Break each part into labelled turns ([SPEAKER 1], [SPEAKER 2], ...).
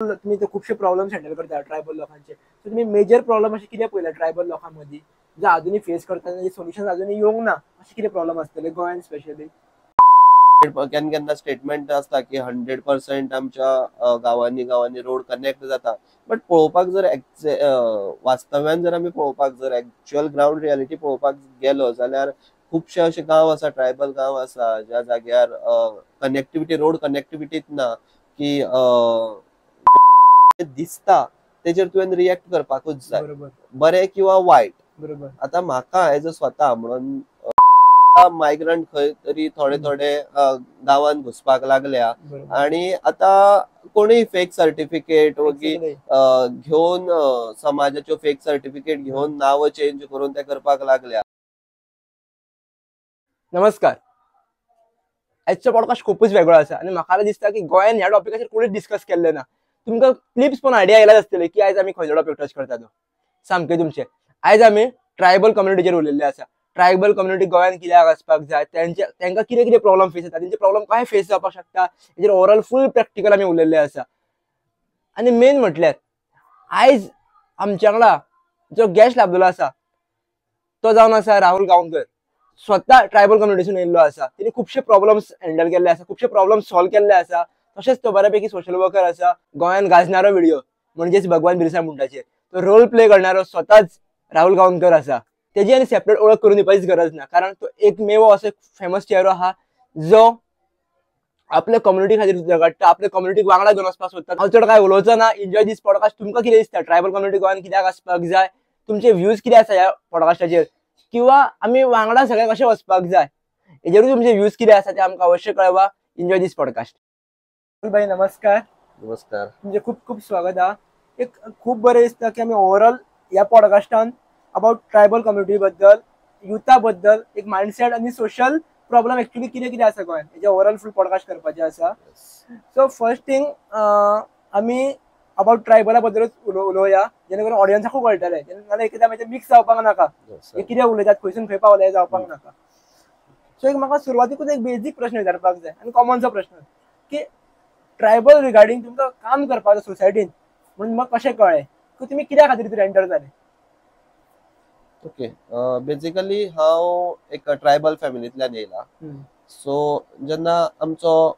[SPEAKER 1] तुमी ते खुबशे प्रॉब्लम्स हँडल करता ट्रायबल लोकांचे. सो तुमी मेजर प्रॉब्लम अशें कितें पळयला ट्रायबल लोकां मदीं जे आजुनूय फेस करता, सोल्युशन आजुनूय येवंक ना, अशें कितें प्रॉब्लम आसतले गोंयान स्पेशली?
[SPEAKER 2] केन्ना केन्ना स्टेटमेंट आसता की 100% आमच्या गांवांनी गांवांनी रोड कनेक्ट जाता, बट पळोवपाक जर वास्तव्यान जर आमी पळोवपाक जर एक्चुअल ग्रावंड रियालिटी पळोवपाक गेलो जाल्यार खुबशे अशे गांव आसा, ट्रायबल गांव आसा ज्या जाग्यार कनेक्टिविटी, रोड कनेक्टिविटीच ना की दिसता तेजेर तुवें रिएक्ट करपाकूच जाय, बरें किंवा वायट.
[SPEAKER 1] बरोबर.
[SPEAKER 2] आतां म्हाका एज अ स्वता म्हणून मायग्रंट खंय तरी थोडे थोडे गांवांत घुसपाक लागल्या आनी आतां कोणूय फेक सर्टिफिकेट घेवन समाजाच्यो फेक सर्टिफिकेट घेवन नांव चेंज करून ते करपाक लागल्या.
[SPEAKER 1] नमस्कार. आजचो पॉडकास्ट खूपच वेगळो आसा आनी म्हाका दिसता की गोंयान ह्या टॉपिकाचेर कोणूच डिस्कस केल्ले ना. तुमकां क्लिप्स पण आयडिया आयलाच आसतले की आयज आमी खंयचो टॉपिक टच करता तो. सामकें तुमचें आयज आमी ट्रायबल कम्युनिटीचेर उलयल्ले आसा. ट्रायबल कम्युनिटी गोंयान कित्याक आसपाक जाय, तांकां कितें कितें प्रॉब्लम फेस जाता, तेंचे प्रॉब्लम कशें फेस जावपाक शकता, हेजेर ओवरऑल फूल प्रॅक्टिकल आमी उलयल्ले आसा. आनी मेन म्हटल्यार आयज आमच्या वांगडा जो गेस्ट लाभलेलो आसा तो जावन आसा राहुल गांवकर. स्वता ट्रायबल कम्युनिटीसून येयल्लो आसा, तेणी खुबशे प्रॉब्लम्स हँडल केल्ले आसा, खुबशे प्रॉब्लम्स सॉल्व केल्ले आसा. तशेंच तो बऱ्यापैकी सोशल वर्कर आसा. गोंयान गाजणारो व्हिडिओ म्हणजेच भगवान बिरसा मुंडाचेर तो रोल प्ले करणारो स्वताच राहुल गांवकर आसा. तेजी आनी सेपरेट ओळख करून दिवपाचीच गरज ना, कारण तो एकमेव असो फेमस चेहरो आहा जो आपल्या कम्युनिटी खातीर झगडटा, आपल्या कम्युनिटीक वांगडा घेवन वचपाक सोदता. हांव चड काय उलोवचो ना. एन्जॉय दीस पॉडकास्ट. तुमकां कितें दिसता ट्रायबल कम्युनिटी गोंयान कित्याक आसपाक जाय, तुमचे व्यूज कितें आसा ह्या पॉडकास्टाचेर, किंवा आमी वांगडा सगळे कशें वचपाक जाय हेजेरूय तुमचे व्यूज कितें आसा ते आमकां अवश्य कळवा. Enjoy this podcast. भाई नमस्कार.
[SPEAKER 2] नमस्कार.
[SPEAKER 1] तुमचें खूब खूब स्वागत आहा. एक खूब बरें दिसता की आमी ओवरऑल ह्या पॉडकास्टान अबाउट ट्रायबल कम्युनिटी बद्दल, युथा बद्दल, एक मायंडसेट आनी सोशल प्रॉब्लम एक्चुअली कितें कितें आसा गोंयान हेजे ओवरऑल फूल पॉडकास्ट करपाचें आसा. सो फर्स्ट थिंग आमी अबाउट ट्रायबला बद्दलच उलोवया, जेणे करून ऑडियन्साकूय कळटलें, नाल्यार एकदां मागीर मिक्स जावपाक नाका, हे कितें उलयतात खंयसून खंय पावले हें जावपाक नाका. सो एक म्हाका सुरवातीकूच एक बेजीक प्रश्न विचारपाक जाय आनी कॉमनसो प्रश्न की ट्रायबल रिगार्डींग तुमकां काम करपाचो सोसायटीन म्हणून म्हाका कशें कळ्ळें की तुमी कित्या खातीर तितून एंटर जाले?
[SPEAKER 2] ओके, बेजिकली हांव एक ट्रायबल फॅमिलींतल्यान येयला. सो जेन्ना आमचो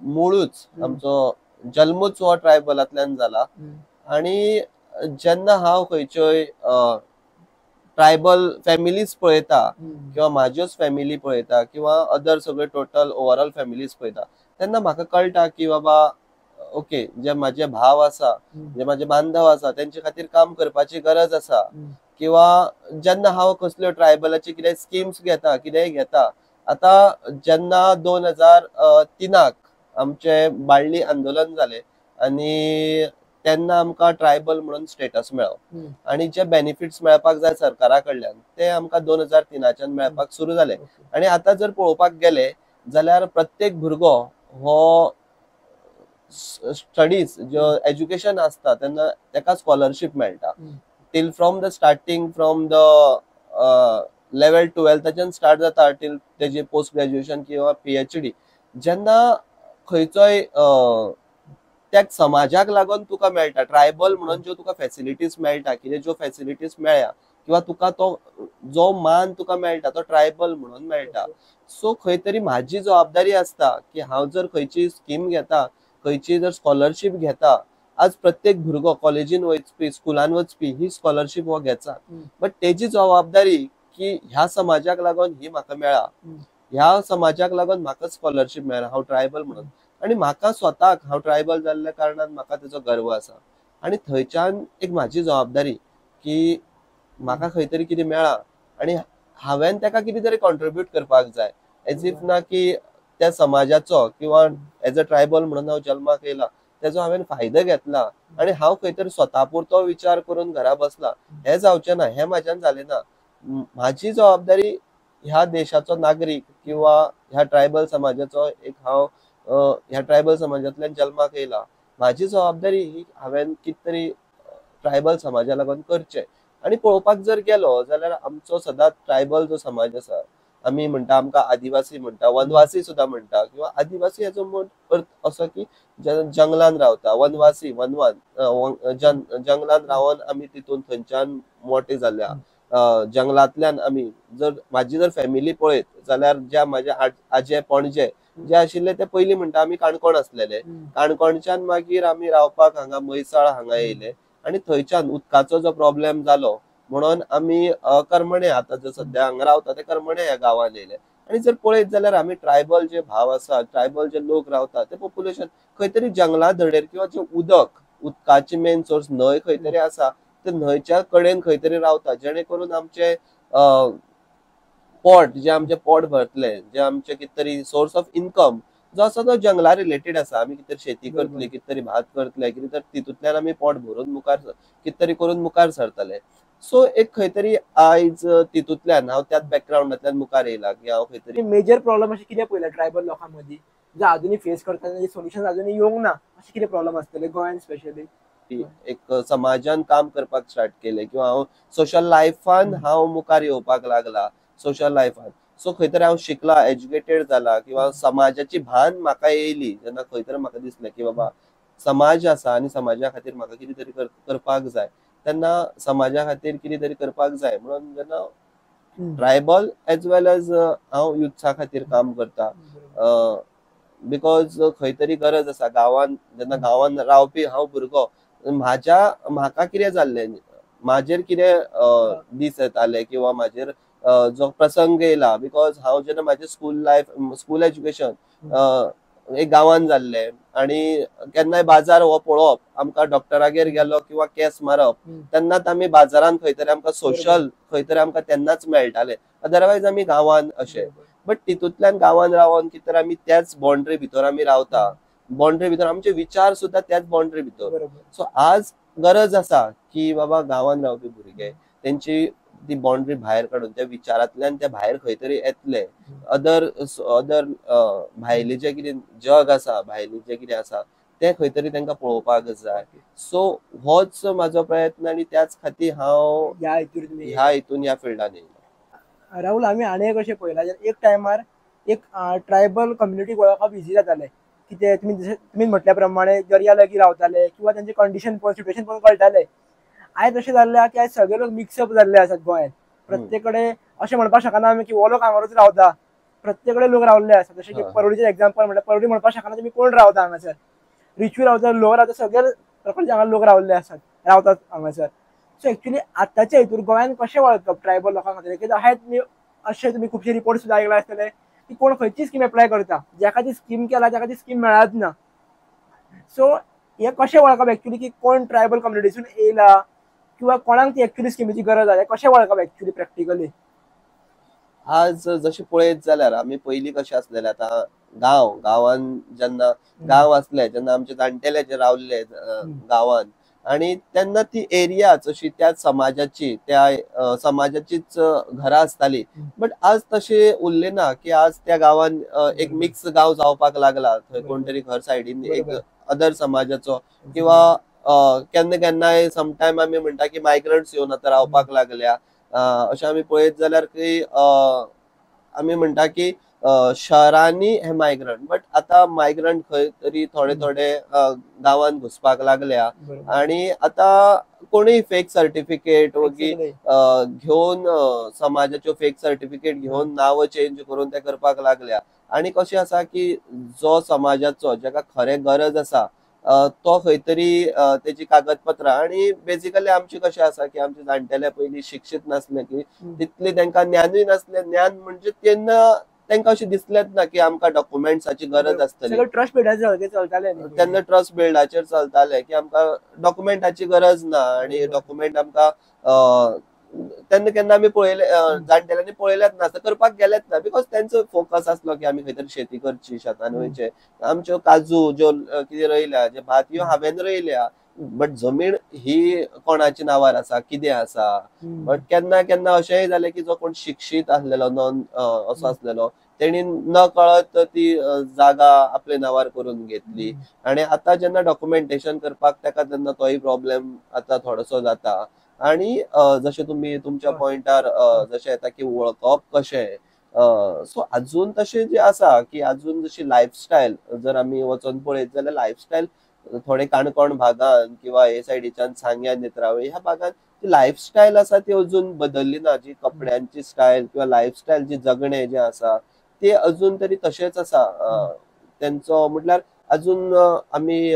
[SPEAKER 2] मुळूच आमचो जल्मूच हो ट्रायबलांतल्यान जाला आनी जेन्ना हांव खंयच्योय ट्रायबल फॅमिलीज पळयता किंवा म्हाज्योच फॅमिली पळयता किंवा अदर सगळे टोटल ओवरऑल फॅमिलीज पळयता तेन्ना म्हाका कळटा की बाबा ओके, जे म्हाजे भाव आसा, जे म्हाजे बांधव आसा तेंचे खातीर काम करपाची गरज आसा. किंवा जेन्ना हांव कसल्यो ट्रायबलाची कितें स्किम्स घेता, कितेंय घेता. आतां जेन्ना 2003 आमचे बाळ्ळी आंदोलन जालें आनी तेन्ना आमकां ट्रायबल म्हणून स्टेटस मेळ्ळो आनी जे बेनिफिट्स मेळपाक जाय सरकारा कडल्यान ते आमकां 2003 मेळपाक सुरू जाले. आनी आतां जर पळोवपाक गेले जाल्यार प्रत्येक भुरगो हो स्टडीज ज्यो एज्युकेशन आसता तेन्ना तेका स्कॉलरशीप मेळटा. Till from the starting from the level 12थाच्यान start जाता टील तेजी पोस्ट ग्रेज्युएशन किंवा PhD. जेन्ना खंयचोय त्या समाजाक लागून तुका मेळटा ट्रायबल म्हणून ज्यो तुका फॅसिलिटीज मेळटा, कितें ज्यो फॅसिलिटीज मेळ्ळ्या किंवा तुका तो जो मान तुका मेळटा तो ट्रायबल म्हणून मेळटा. सो खंय तरी म्हाजी जबाबदारी आसता की हांव जर खंयची स्कीम घेता, खंयची जर स्कॉलरशीप घेता, आज प्रत्येक भुरगो कॉलेजीन वचपी, स्कुलान वचपी ही स्कॉलरशीप हो घेता, बट तेजी जबाबदारी की ह्या समाजाक लागून ही म्हाका मेळ्ळा, ह्या समाजाक लागून म्हाका स्कॉलरशीप मेळ्ळा, हांव ट्रायबल म्हणून. आनी म्हाका स्वताक हांव ट्रायबल जाल्ल्या कारणान म्हाका तेजो गर्व आसा आनी थंयच्यान एक म्हाजी जबाबदारी की म्हाका खंय तरी कितें मेळ्ळा आनी हांवें तेका कितें तरी कॉन्ट्रिब्यूट करपाक जाय. एज if ना की त्या समाजाचो किंवा एज अ ट्रायबल म्हणून हांव जल्माक येयला तेजो हांवें फायदो घेतला आनी हांव खंय तरी स्वता पुरतो विचार करून घरा बसला, हें जावचें ना, हें म्हाज्यान जालें ना. म्हाजी जबाबदारी ह्या देशाचो नागरीक किंवा ह्या ट्रायबल समाजाचो एक हांव ह्या ट्रायबल समाजांतल्यान जल्माक येयला, म्हाजी जबाबदारी ही हांवें कितें तरी ट्रायबल समाजा लागून करचें. आनी पळोवपाक जर गेलो जाल्यार आमचो सदांच ट्रायबल जो समाज आसा आमी म्हणटा आमकां आदिवासी म्हणटा, वनवासी सुद्दां म्हणटा, किंवा आदिवासी हेजो अर्थ असो की जंगलान रावता, वनवासी, वनवान, जंगलान रावन आमी तितून थंयच्यान मोठे जाल्या. जंगलांतल्यान आमी जर म्हाजी जर फॅमिली पळयत जाल्यार ज्या म्हाज्या आजे पणजे जे आशिल्ले ते पयलीं म्हणटा आमी काणकोण आसलेले. काणकोणच्यान मागीर आमी रावपाक हांगा म्हैसाळ हांगा येयले आनी थंयच्यान उदकाचो जो प्रॉब्लेम जालो म्हणून आमी करमणे आतां जो सद्या हांगा रावता ते करमणे ह्या गांवान येयले. आनी जर पळयत जाल्यार आमी ट्रायबल जे भाव आसा, ट्रायबल जे लोक रावता ते पॉप्युलेशन खंय तरी जंगला धडेर किंवा जे उदकाची मेन सोर्स न्हंय खंय तरी आसा ते न्हंयच्या कडेन खंय तरी रावता, जेणे करून आमचे पोट जे आमचे पोट भरतले, जे आमचे कितें तरी सोर्स ऑफ इन्कम जो आसा तो जंगला रिलेटेड आसा. आमी कितें तरी शेती करतले, कितें तरी भात करतले, कितें तरी तितूंतल्यान आमी पोट भरून मुखार कितें तरी करून मुखार सरतले. सो एक खंय तरी आयज तितूंतल्यान हांव त्याच बॅकग्रावंडांतल्यान मुखार येयला की हांव खंय तरी
[SPEAKER 1] मेजर प्रॉब्लम अशें कितें पळयला ट्रायबल लोकां मदीं जे आजुनूय फेस करता, सोल्युशन आजुनूय येवंक ना, अशें कितें प्रॉब्लम आसतले गोंयान स्पेशली?
[SPEAKER 2] एक समाजान काम करपाक स्टार्ट केलें किंवा हांव सोशल लायफान हांव मुखार येवपाक लागला, सोशल लायफान. सो खंय तरी हांव शिकला, एज्युकेटेड जाला किंवा समाजाची भान म्हाका येयली जेन्ना खंय तरी म्हाका दिसलें की बाबा समाज आसा आनी समाजा खातीर म्हाका कितें तरी करपाक जाय, तेन्ना समाजा खातीर कितें तरी करपाक जाय म्हणून जेन्ना ट्रायबल एज वेल एज हांव युथ्सा खातीर काम करता, because खंय तरी गरज आसा गांवान. जेन्ना गांवान रावपी हांव भुरगो, म्हाका कितें जाल्लें, म्हाजेर कितें दीस येताले किंवा म्हाजेर जो प्रसंग येयला, because हांव जेन्ना म्हाजें स्कूल लायफ, स्कूल एज्युकेशन एक गांवान जाल्लें आनी केन्नाय बाजार हो पळोवप, आमकां डॉक्टरागेर गेलो किंवा केस मारप तेन्नाच आमी बाजारान खंय तरी आमकां सोशल खंय तरी आमकां तेन्नाच मेळटाले, अदरवायज आमी गांवान अशें. बट तितूंतल्यान गांवान रावन कितें तर आमी त्याच बाउंड्री भितर आमी रावता, बाउंड्री भितर आमचे विचार सुद्दां त्याच बाउंड्री भितर. सो आज गरज आसा की बाबा गांवान रावपी भुरगे तेंची ती बाउंड्री भायर काडून त्या विचारांतल्यान ते भायर खंय तरी येतले, अदर अदर भायले जे कितें जग आसा, भायले जे कितें आसा तें खंय तरी तांकां पळोवपाक जाय. सो होच म्हाजो प्रयत्न आनी त्याच खातीर हांव ह्या हितून ह्या फिल्डान येयला.
[SPEAKER 1] राहुल, आमी आनी एक अशें पळयलां, एक टायमार एक ट्रायबल कम्युनिटी वळखप इजी जातालें, कितें तुमी जशें तुमी म्हटल्या प्रमाणे दर्या लागीं रावताले किंवा तेंचे कंडिशन पळोवन सिट्युएशन पळोवन कळटालें. आयज अशें जाल्लें की आयज सगळे लोक मिक्सअप जाल्ले आसात गोंयांत, प्रत्येक कडेन अशें म्हणपाक शकना आमी की हो लोक हांगारूच रावता, प्रत्येक कडेन लोक रावल्ले आसात. जशें की परवडीचें एग्जाम्पल म्हणल्यार परवडी म्हणपाक शकना तुमी कोण रावता हांगासर, रिचू रावता, लोअर रावता, सगळे प्रकारचे हांगा लोक रावल्ले आसात, रावतात हांगासर. सो एक्चुली आतांच्या हितूर गोंयांत कशें वळखप ट्रायबल लोकां खातीर? कित्याक अशें तुमी अशें तुमी खुबशे रिपोर्ट सुद्दां आयकला आसतले की कोण खंयची स्कीम एप्लाय करता, जाका ती स्कीम केला ताका ती स्कीम मेळत ना. सो हें कशें वळखप एक्चुली की कोण ट्रायबल कम्युनिटीसून येयला किंवा कोणाक ती एक्चुली स्किमीची गरज आसा, कशें वळखप एक्चुली प्रॅक्टिकली?
[SPEAKER 2] आज जशें पळयत जाल्यार आमी पयलीं कशें आसलेले, आतां गांव गांवान जेन्ना गांव आसले जेन्ना आमचे जाणटेले जे रावल्ले गांवान आनी तेन्ना ती एरियाच अशी त्याच समाजाची, त्या समाजाचीच घरां आसताली. बट आज तशें उरलें ना की आज त्या गांवान एक मिक्स गांव जावपाक लागला, थंय कोण तरी घर सायडीन एक अदर समाजाचो किंवा केन्ना केन्नाय समटायम आमी म्हणटा की मायग्रंट्स येवन आतां रावपाक लागल्या. अशें आमी पळयत जाल्यार की आमी म्हणटा की शहरांनी हे मायग्रंट, बट आतां मायग्रंट खंय तरी थोडे थोडे गांवांत घुसपाक लागल्या आनी आतां कोणूय फेक सर्टिफिकेट घेवन समाजाच्यो फेक सर्टिफिकेट घेवन नांव चेंज करून ते करपाक लागल्या. आनी कशें आसा की जो समाजाचो जाका खरें गरज आसा तो खंय तरी तेजी कागदपत्रां, आनी बेजिकली आमची कशें आसा की आमचे जाणटेले पयलीं शिक्षीत नासले की तितले तांकां ज्ञानूय नासलें, ज्ञान म्हणजे तेन्ना तांकां अशें दिसलेंच ना की आमकां डॉक्युमेंट्साची गरज आसतली.
[SPEAKER 1] ट्रस्ट बिल्डाचेर चलताले
[SPEAKER 2] तेन्ना, ट्रस्ट बिल्डाचेर चलताले की आमकां डॉक्युमेंटाची गरज ना आनी डॉक्युमेंट आमकां तेन्ना केन्ना आमी पळयले, जाणटेल्यांनी पळयलेच ना, करपाक गेलेच ना, because तेंचो फोकस आसलो की आमी खंय तरी शेती करची, शेतान वयचें, आमच्यो काजू ज्यो कितें रोयल्या, जे भात ह्यो हांवें रोयल्या, बट जमीन ही कोणाच्या नांवार आसा, कितें आसा. बट केन्ना केन्ना अशेंय जालें की जो कोण शिक्षीत आसलेलो, नॉन असो आसलेलो, तेणी न कळत ती जागा आपल्या नांवार करून घेतली. आनी आतां जेन्ना डॉक्युमेंटेशन करपाक ताका तेन्ना तोय प्रॉब्लेम आतां थोडोसो जाता. आनी जशें तुमी तुमच्या पॉयंटार जशें येता की वळखप कशें, सो अजून तशें जे आसा की अजून जशी लायफस्टायल जर आमी वचोन पळयत जाल्यार लायफस्टायल थोडे काणकोण भागान किंवा हे सायडीच्यान सांग्या, नेत्रावळी ह्या भागान ती लायफस्टायल आसा ती अजून बदलली ना. जी कपड्यांची स्टायल किंवा लायफस्टायल जी जगणे जे आसा ते अजून तरी तशेंच आसा. तेंचो म्हटल्यार अजून आमी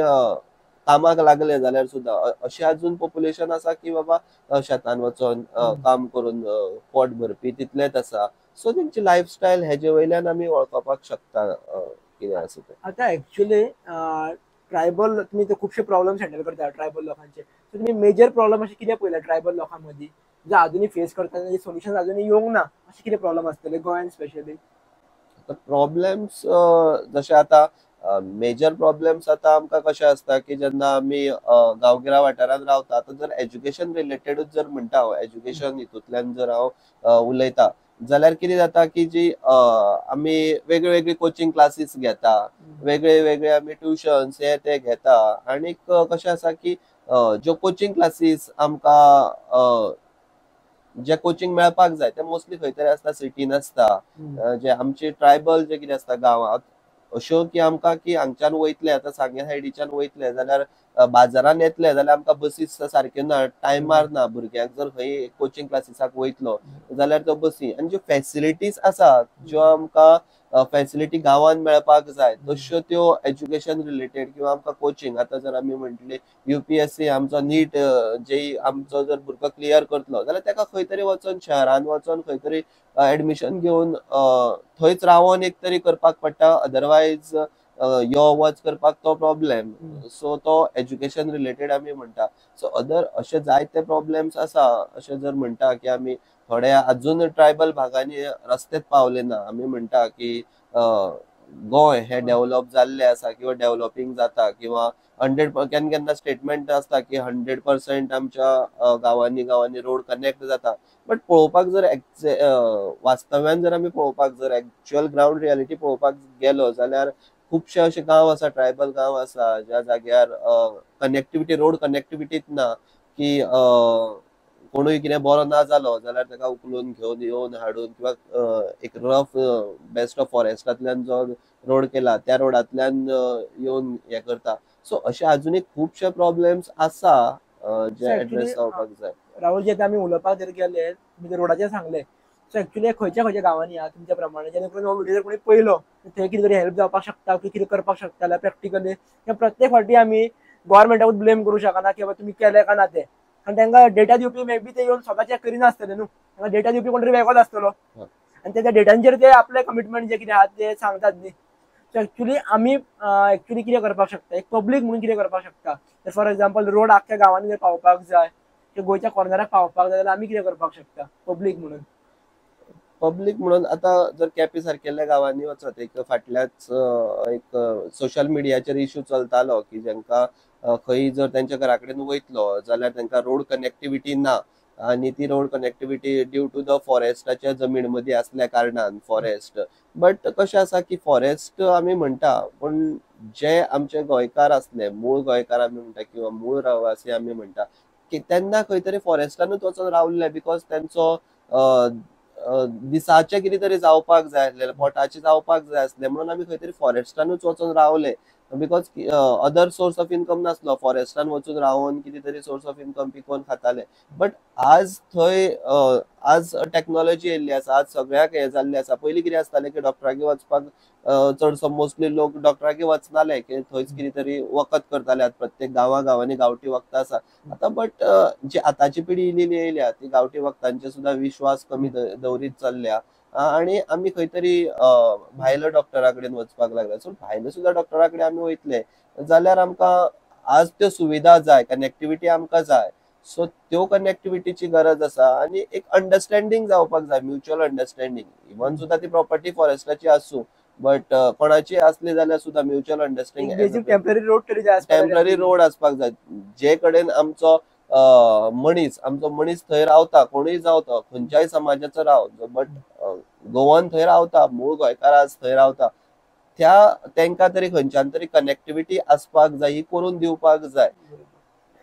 [SPEAKER 2] कामाक लागले जाल्यार सुद्दां अशें अजून पॉप्युलेशन आसा की बाबा शेतान वचोन काम करून पोट भरपी तितलेच आसा. सो तेंची लायफस्टायल हेजे वयल्यान आमी वळखपाक शकता कितें आसा तें.
[SPEAKER 1] आतां एक्चुअली ट्रायबल तुमी ते खुबशे प्रॉब्लम्स हँडल करता ट्रायबल लोकांचे, सो तुमी मेजर प्रॉब्लम अशें कितें पळयला ट्रायबल लोकां मदीं जे आजुनूय फेस करता, जे सोल्युशन आजुनूय येवंक ना, अशें कितें प्रॉब्लम आसतले गोंयान स्पेशली?
[SPEAKER 2] प्रॉब्लेम्स जशे आतां मेजर प्रॉब्लेम्स आतां आमकां कशें आसता की जेन्ना आमी गांवगिऱ्या वाठारांत रावता, आतां जर एज्युकेशन रिलेटेडूच जर म्हणटा हांव, एज्युकेशन हितूंतल्यान जर हांव उलयता जाल्यार कितें जाता की जी आमी वेगळी वेगळी कोचिंग क्लासीस घेता, वेगळे वेगळे आमी ट्युशन्स हे ते घेता आनीक कशें आसा की ज्यो कोचिंग क्लासीस आमकां जे कोचिंग मेळपाक जाय ते मोस्टली खंय तरी आसता, सिटीन आसता. जे आमचे ट्रायबल जे कितें आसता गांवांत अश्यो की आमकां की हांगच्यान वयतले आतां सांग्या सायडीच्यान वयतले जाल्यार बाजारान येतले जाल्यार आमकां बसीस सारक्यो ना, टायमार ना. भुरग्यांक जर खंय कोचिंग क्लासीसाक वयतलो जाल्यार त्यो बसी आनी ज्यो फॅसिलिटीज आसा ज्यो आमकां फॅसिलिटी गांवांत मेळपाक जाय तश्यो त्यो एज्युकेशन रिलेटेड किंवा आमकां कोचिंग. आतां जर आमी म्हटली UPSC आमचो नीट जे आमचो जर भुरगो क्लियर करतलो जाल्यार ताका खंय तरी वचोन शहरान वचोन खंय तरी एडमिशन घेवन थंयच रावोन एक तरी करपाक पडटा, अदरवायज यो वच करपाक तो प्रॉब्लेम. सो तो एज्युकेशन रिलेटेड आमी म्हणटा. सो अदर अशे जायते प्रॉब्लेम्स आसा. अशें जर म्हणटा की आमी थोडे अजून ट्रायबल भागांनी रस्तेच पावले ना. आमी म्हणटा की गोंय हे डेव्हलप जाल्ले आसा किंवा डेव्हलपींग जाता किंवा 100 केन्ना केन्ना स्टेटमेंट आसता की 100% आमच्या गांवांनी गांवांनी रोड कनेक्ट जाता, बट पळोवपाक जर वास्तव्यान जर आमी पळोवपाक जर एक्चुअल ग्रावंड रियालिटी पळोवपाक गेलो जाल्यार खुबशे अशे गांव आसा, ट्रायबल गांव आसा ज्या जाग्यार कनेक्टिविटी, रोड कनेक्टिविटीच ना की कोणूय कितें बरो ना जालो जाल्यार ताका उखलून घेवन येवन हाडून किंवा एक रफ बेस्ट ऑफ फॉरेस्टांतल्यान जो रोड केला त्या रोडांतल्यान येवन हें करता. सो अशे आजुनूय खुबशे प्रॉब्लेम्स आसा जे एड्रेस जावपाक जाय.
[SPEAKER 1] राहुल जी, आतां आमी उलोवपाक जर गेले तुमी रोडाचेर सांगले, सो एक्चुअली खंयच्या खंयच्या गांवांनी आहा तुमच्या प्रमाणे जेणे करून हो व्हिडिओ जर कोणी पळयलो थंय कितें तरी हेल्प जावपाक शकता, कितें करपाक शकता जाल्यार प्रॅक्टिकली. प्रत्येक फावटी आमी गोवोरमेंटाकूच ब्लेम करूं शकना की बाबा तुमी केलें काय ना तें, कारण तांकां डेटा दिवपी मे बी ते येवन स्वता चॅक करिनासतले न्हू, तांकां डेटा दिवपी कोण तरी वेगळोच आसतलो आनी त्या डेटांचेर ते आपले कमिटमेंट जे कितें आहा ते सांगतात न्ही. सो एक्चुअली आमी एक्चुअली कितें करपाक शकता, एक पब्लीक म्हणून कितें करपाक शकता? तर फॉर एग्जाम्पल रोड आख्ख्या गांवांनी जर पावपाक जाय किंवा गोंयच्या कॉर्नराक पावपाक जाय जाल्यार आमी कितें करपाक शकता पब्लीक म्हणून?
[SPEAKER 2] पब्लीक म्हणून आतां जर केपें सारकेल्या गांवांनी वचत, एक फाटल्याच एक सोशल मिडियाचेर इशू चलतालो की जांकां खंय जर तेंच्या घरा कडेन वयतलो जाल्यार तांकां रोड कनेक्टिविटी ना आनी ती road connectivity due to the फॉरेस्टाच्या जमीन मदीं आसल्या कारणान फॉरेस्ट. बट कशें आसा की फॉरेस्ट आमी म्हणटा पूण जे आमचे गोंयकार आसले, मूळ गोंयकार आमी म्हणटा किंवा मूळ रहिवासी आमी म्हणटा की तेन्ना खंय तरी फॉरेस्टानूच वचोन रावल्ले because तेंचो दिसाचें कितें तरी जावपाक जाय आसलें, पोटाचें जावपाक जाय आसलें म्हणून आमी खंय तरी फॉरेस्टानूच वचोन रावले because other source of income नासलो. फॉरेस्टान वचून रावन कितें तरी सोर्स ऑफ इनकम पिकोवन खाताले. बट आज थंय आज टॅक्नोलॉजी येयल्ली आसा, आज सगळ्याक हें जाल्लें आसा. पयलीं कितें आसतालें की डॉक्टरागेर वचपाक चडसो मोस्टली लोक डॉक्टरागेर वचनाले की थंयच कितें तरी वखद करताले. आतां प्रत्येक गांवा गांवांनी गांवठी वखदां आसा आतां, बट जी आतांची पिढी इल्ली येयल्या ती गांवठी वखदांचेर सुद्दां विश्वास कमी दवरीत चल्ल्या आनी आमी खंय तरी भायल्या डॉक्टरा कडेन वचपाक लागले. सो भायल्या सुद्दां डॉक्टरा कडेन आमी वयतले जाल्यार आमकां आज त्यो सुविधा जाय, कनेक्टिविटी आमकां जाय. सो त्यो कनेक्टिविटीची गरज आसा आनी एक अंडरस्टँडींग जावपाक जाय, म्युच्युअल अंडरस्टँडींग. इवन सुद्दां ती प्रॉपर्टी फॉरेस्टाची आसूं बट कोणाची आसली जाल्यार सुद्दां म्युच्युअल अंडरस्टँडींग.
[SPEAKER 1] टेम्पररी रोड तरी जाय,
[SPEAKER 2] टेम्पररी रोड आसपाक जाय जे कडेन आमचो मनीस, आमचो मनीस थंय रावता, कोणूय जावं तो खंयच्याय समाजाचो राव बट गोवन थंय रावता, मूळ गोंयकार आज थंय रावता, त्या तेंकां तरी खंयच्यान तरी कनेक्टिविटी आसपाक जाय, ही करून दिवपाक जाय.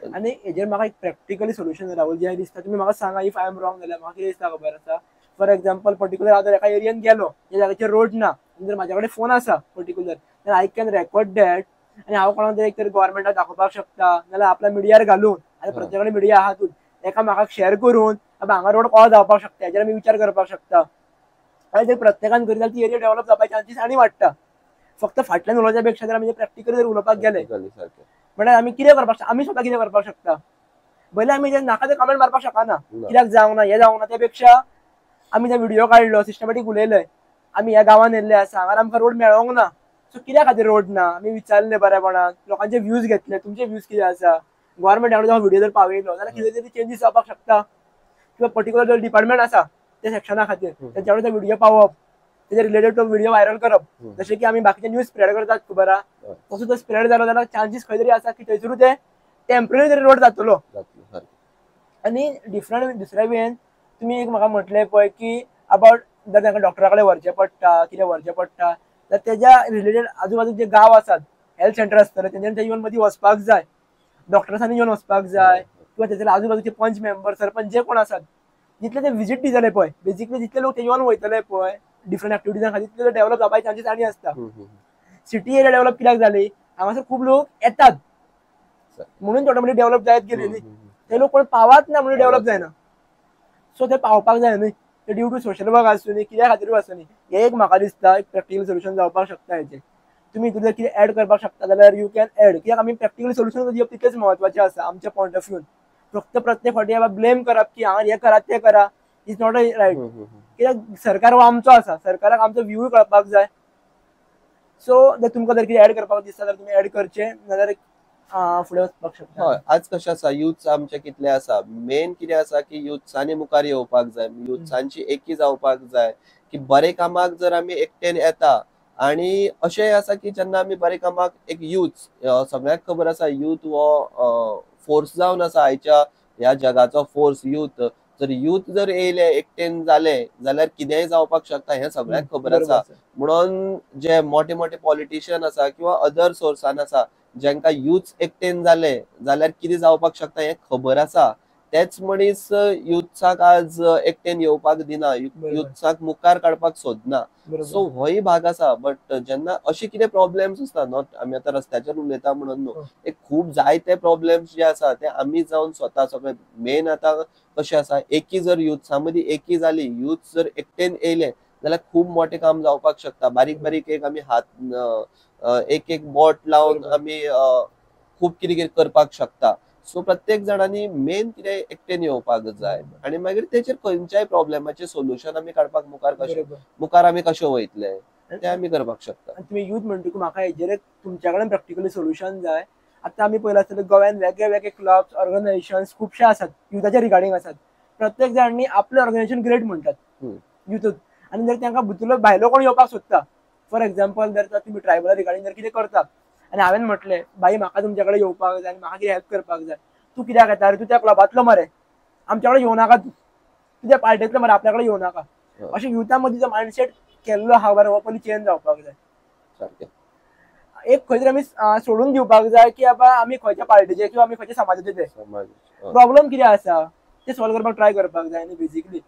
[SPEAKER 1] आनी हेजेर म्हाका एक प्रॅक्टिकली सोल्युशन राहुल जें दिसता, तुमी म्हाका सांगा if I am wrong जाल्यार. म्हाका कितें दिसता खबर आसा, फॉर एग्जाम्पल पर्टिक्युलर हांव जर एका एरियन गेलो, त्या जाग्याचेर रोड ना, जर म्हाज्या कडेन फोन आसा particular, then I can record that आनी हांव कोणाक तरी एक तर गव्हर्मेंटाक दाखोवपाक शकता, नाजाल्यार आपल्या मिडियार घालून, आतां प्रत्येकाकडे मिडिया आहातूच, एकामेकाक शेअर करून बाबा हांगा रोड कसो जावपाक शकता हेजेर आमी विचार करपाक शकता. आनी जर प्रत्येकान करीत जाल्यार ती एरिया डेव्हलप जावपाचे चान्सीस आनी वाडटा. फक्त फाटल्यान उलोवच्या पेक्षा जर आमी प्रॅक्टिकली जर उलोवपाक गेले म्हळ्यार आमी कितें करपाक शकता, आमी स्वता कितें करपाक शकता. पयलीं आमी जे नाका ते कमेंट मारपाक शकना, कित्याक जावंक ना हें जावंक ना, त्या पेक्षा आमी जे व्हिडिओ काडलो सिस्टमॅटीक उलयले, आमी ह्या गांवान येयल्ले आसा, हांगार आमकां रोड मेळोंक ना, सो कित्या खातीर रोड ना आमी विचारले बरेपणान, लोकांचे व्यूज घेतले, तुमचे व्यूज कितें आसा, गव्हर्मेंटा कडेन व्हिडिओ जर पावयलो जाल्यार कितें तरी चेंजीस जावपाक शकता. किंवा पर्टिक्युलर जो डिपार्टमेंट आसा त्या सेक्शना खातीर तेंच्या कडेन व्हिडिओ पावप, तेजे रिलेटेड तो व्हिडिओ व्हायरल करप, जशें की आमी बाकीचे न्यूज स्प्रेड करतात खबर आहा, तसो तो स्प्रेड जालो जाल्यार चान्सीस खंय तरी आसा की थंयसरूच ते टेम्पररी तरी रोड जातलो. आनी डिफरंट दुसऱ्या वेन तुमी एक म्हाका म्हटलें पळय की अबाउट जर तांकां डॉक्टरा कडेन व्हरचें पडटा, कितें व्हरचें पडटा, जाल्यार तेज्या रिलेटेड आजू बाजूक जे गांव आसात हेल्थ सेंटर आसतले तेंच्यांनी ते येवन मदीं वचपाक जाय, डॉक्टर्सांनी येवन वचपाक जाय, किंवा तेजे आजूबाजूचे पंच मेंबर सरपंच जे कोण आसात जितले ते विजीट दितले पळय, बेसिकली जितले लोक ते येवन वयतले पळय डिफरंट एक्टिविटीजां खातीर तितले डेव्हलप जावपाचे चान्सीस आनी आसता. सिटी एरिया डेव्हलप कित्याक जाली, हांगासर खूब लोक येतात म्हणून ऑटोमॅटीक डेव्हलप जायत गेली न्ही, ते लोक कोण पावात ना म्हणून डेव्हलप जायना, सो ते पावपाक जाय न्ही, ते ड्यू टू सोशल वर्क आसूं न्ही कित्या खातीरूय आसूं न्ही, हें एक म्हाका दिसता एक प्रॅक्टिकल सोल्युशन जावपाक शकता. हेजें तुमी हितून जर कितें एड करपाक शकता जाल्यार you can add, कित्याक आमी प्रॅक्टिकल सोल्युशन दिवप तितलेंच म्हत्वाचें आसा आमच्या पॉयंट ऑफ व्यून. फक्त प्रत्येक फावटी बाबा ब्लेम करप की हांगा हें करात तें करा is not a right, कित्याक सरकार हो आमचो आसा, सरकाराक आमचो व्यूय कळपाक जाय. सो जर तुमकां जर कितें एड करपाक दिसता जाल्यार तुमी एड करचें, नाजाल्यार फुडें वचपाक शकता.
[SPEAKER 2] हय, आज कशें आसा युथ्स आमचे कितले आसा, मेन कितें आसा की युथ्सांनी मुखार येवपाक जाय, युथ्सांची एकी जावपाक जाय की बरे कामाक जर आमी एकटेन येता. आनी अशेंय आसा की जेन्ना आमी बरे कामाक एक युथ, सगळ्यांक खबर आसा युथ हो फोर्स जावन आसा आयच्या ह्या जगाचो फोर्स युथ. जर युथ जर येयले एकटेन जाले जाल्यार कितेंय जावपाक शकता हें सगळ्यांक खबर आसा. म्हणून जे मोठे मोठे पॉलिटिशियन आसा किंवा अदर सोर्सान आसा जेंका युथ एकटेन जाले जाल्यार कितें जावपाक शकता हें खबर आसा, तेच मनीस युथ्साक आज एकटेन येवपाक दिना, युथ्साक मुखार काडपाक सोदना. सो होय भाग आसा. बट जेन्ना अशे कितें प्रॉब्लेम्स आसता, not आमी आतां रस्त्याचेर उलयता म्हणून न्हू, एक खूब जायते प्रॉब्लेम्स जे आसा ते आमी जावन स्वता सगळे मेन आतां कशें आसा एकी जर युथ्सां मदीं एकी जाली, युथ जर एकटेन येयले जाल्यार खूब मोठें काम जावपाक शकता. बारीक बारीक एक आमी हात एक एक बोट लावन आमी खूब कितें कितें करपाक शकता. सो प्रत्येक जाणांनी मेन कितें एकटेन येवपाक जाय आनी मागीर तेचेर खंयच्याय प्रॉब्लेमाचें सोल्युशन आमी काडपाक मुखार कशें मुखार आमी कशें वयतले ते आमी करपाक शकता.
[SPEAKER 1] आनी तुमी यूथ म्हणटकूच म्हाका हेजेर एक तुमच्या कडेन प्रॅक्टिकली सोल्युशन जाय. आतां आमी पळयलां आसतलें गोव्यान वेगळे वेगळे क्लब्स ऑर्गनायझेशन्स खुबशे आसात युथाच्या रिगार्डींग आसात, प्रत्येक जाणांनी आपलें ऑर्गनायझेशन क्रिएट म्हणटात युथूच. आनी जर तांकां भितरलो भायलो कोण येवपाक सोदता, फॉर एग्जाम्पल जर तुमी ट्रायबल रिगार्डींग जर कितें करता आनी हांवें म्हटलें बाई म्हाका तुमच्या कडेन येवपाक जाय आनी म्हाका कितें हेल्प करपाक जाय, तूं कित्याक येता रे, तूं त्या क्लबांतलो मरे, आमच्या कडेन येवं नाका, तूं तुज्या पार्टेंतलो मरे, आपल्या कडेन येवं नाका. अशें युथा मदीं जो मायंडसेट केल्लो आहा बरो हो पयलीं चेंज जावपाक जाय. एक खंय तरी आमी सोडून दिवपाक जाय की बाबा आमी खंयच्या पार्टीचे किंवा आमी खंयच्या समाजाचे, ते प्रॉब्लम कितें आसा ते सॉल्व करपाक ट्राय करपाक जाय न्ही. बेसिकली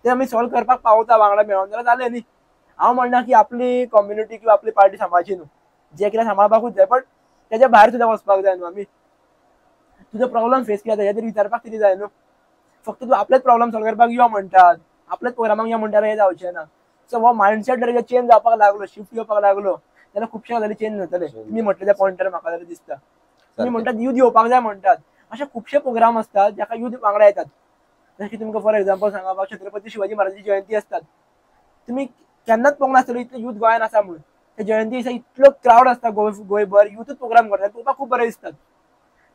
[SPEAKER 1] ते आमी सॉल्व करपाक पावता वांगडा मेळोन जाल्यार जालें न्ही. हांव म्हणना की आपली कम्युनिटी किंवा आपली पार्टी सांबाळची न्हू, जे कितें सांबाळपाकूच जाय, बट तेज्या भायर सुद्दां वचपाक जाय न्हू. आमी तुजो प्रॉब्लम फेस कितें जाता हें तरी विचारपाक तरी जाय न्हू. फक्त तूं आपलेच प्रॉब्लम सॉल्व करपाक यो म्हणटात, आपलेच प्रोग्रामाक यो म्हणटात, हें जावचें ना. सो हो मायंडसेट जर चेंज जावपाक लागलो, शिफ्ट येवपाक लागलो जाल्यार खुबशे गजाली चेंज जातले. तुमी म्हटले त्या पॉयंटार म्हाका जाल्यार दिसता तुमी म्हणटात युथ येवपाक जाय म्हणटात, अशे खुबशे प्रोग्राम आसतात जाका युथ वांगडा येतात. जशें की तुमकां फॉर एग्जाम्पल सांगपाक छत्रपती शिवाजी महाराजाची जयंती आसतात, तुमी केन्नाच पळोवंक नासतलो इतलो युथ गोंयान आसा म्हणून. त्या जयंती दिसा इतलो क्रावड आसता गोंयभर, युथूच प्रोग्राम करतात, पळोवपाक खूब बरें दिसतात.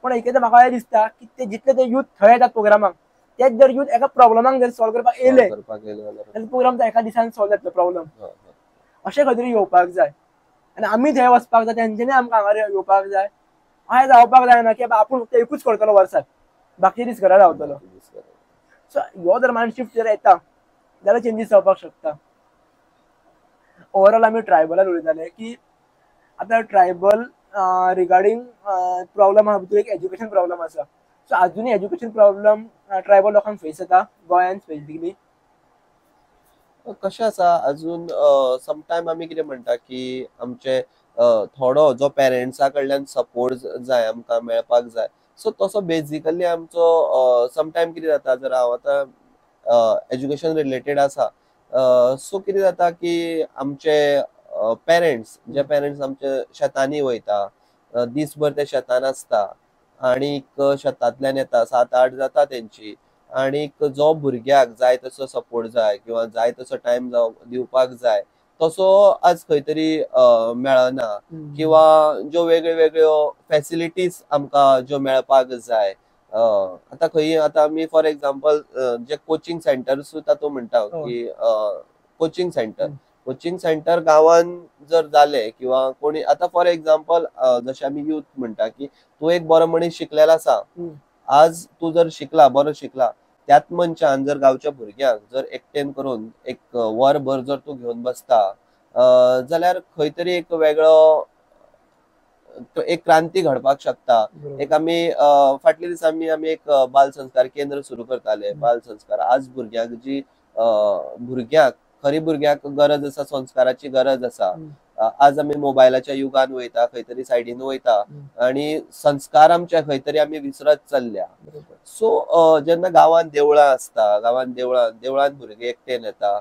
[SPEAKER 1] पण एकदां म्हाका अशें दिसता की ते जितले ते युथ थंय येतात प्रोग्रामाक, तेच जर युथ एका प्रॉब्लमाक जर सॉल्व करपाक येयले जाल्यार प्रोग्राम एका दिसान सॉल्व जातलो प्रॉब्लम. अशें खंय तरी येवपाक जाय आनी आमी थंय वचपाक जाय, तेंच्यांनी आमकां हांगा येवपाक जाय. अशें जावपाक जायना की आपूण फक्त एकूच करतलो वर्साक, बाकी दीस घरा रावतलो. सो ह्यो जर मायंड शिफ्ट जर येता जाल्यार चेंजीस जावपाक शकता. ओवरऑल आमी ट्रायबलान उलयताले की आतां ट्रायबल रिगार्डींग प्रॉब्लम आहा भितर एक एज्युकेशन प्रॉब्लम आसा. सो आजुनूय एज्युकेशन प्रॉब्लम ट्रायबल लोकांक फेस जाता गोंयान स्पेसिफिकली.
[SPEAKER 2] कशें आसा अजून समटायम आमी कितें म्हणटा की आमचे थोडो जो पेरंट्सा कडल्यान सपोर्ट जाय आमकां मेळपाक जाय. सो तसो बेजिकली आमचो समटायम कितें जाता, जर हांव आतां एज्युकेशन रिलेटेड आसा, सो कितें जाता की आमचे पेरंट्स जे पेरंट्स आमचे शेतांनी वयता, दीसभर ते शेतान आसता आणीक शेतांतल्यान येता, 7-8 जाता तेंची, आणीक जो भुरग्याक जाय तसो सपोर्ट जाय किंवा जाय तसो टायम दिवपाक जाय तसो आज खंय तरी मेळना, किंवा ज्यो वेगळ्यो वेगळ्यो फॅसिलिटीज आमकां ज्यो मेळपाक जाय. आतां खंय आतां आमी for example J coaching centre सुद्दां तूं म्हणटा की कोचिंग सेंटर, कोचिंग सेंटर गांवान जर जाले किंवा कोणी आतां फॉर एग्जाम्पल जशें आमी यूथ म्हणटा की तूं एक बरो मनीस शिकलेलो आसा, आज तूं जर शिकला बरो शिकला, त्याच मनशान जर गांवच्या भुरग्यांक जर एकटेन करून एक वरभर जर तूं घेवन बसता जाल्यार खंय तरी एक वेगळो एक क्रांती घडपाक शकता. एक आमी फाटल्या दिसांनी आमी एक बाल संस्कार केंद्र सुरू करताले. बाल संस्कार आज भुरग्यांक जी भुरग्यांक खरी भुरग्यांक गरज आसा, संस्काराची गरज आसा. आज आमी मोबायलाच्या युगान वयता, खंय तरी सायडीन वयता आनी संस्कार आमच्या खंय तरी आमी विसरत चल्ल्या. सो जेन्ना गांवान देवळां आसता, गांवान देवळान भुरगे एकटेन येता